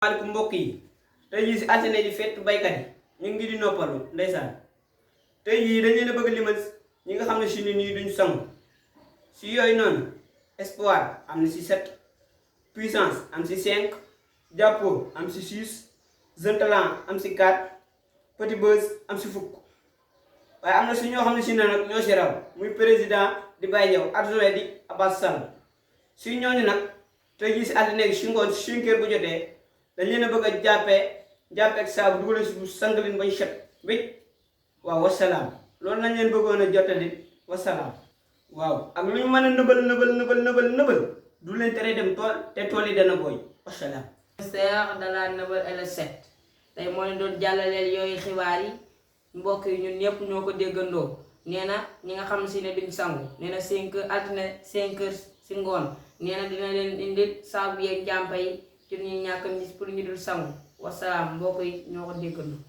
maaleykum mbokk yi tey jii si altine ji fête baykat yi ñu ngi di noppalu ndeysaan tey jii dañ leen a bëgg limal ñi nga xam ne si nii duñ sangu si yooyu noonu espoir am na si 7 puissance am si 5 jàppoo am si 6 jeune talent am si 4 petit buzz am si fukk waaye am na si ñoo xam ne si ne nag ñoo si raw muy président di Baye Diaw adjoint di Abass Sall si ñooñu nag tey jii si altine gi si ngoon si 5 heures bu jotee dañ leen a bëgg a jàppee ak saabu dugal si sang leen bañ set wécc waaw wasalaam loolu nañ leen bëggoon a jottali wasalaam waaw ak lu ñu mën a nëbal du leen tere dem tool te tool yi dana booy wasalaam. ministère de la Nouvelle et le Set tey moo leen doon jàllaleel yooyu xibaar yi mbokk yi ñun ñëpp ñoo ko déggandoo nee na ñi nga xam si ne duñ sangu nee na 5 heures altine 5 heures si ngoon nee na dina leen indil saabu yeeg jàmpa yi ci ñuy ñàkk a pour ñu dul sangu wasalaam mbokk yi ñoo ko déggandoo.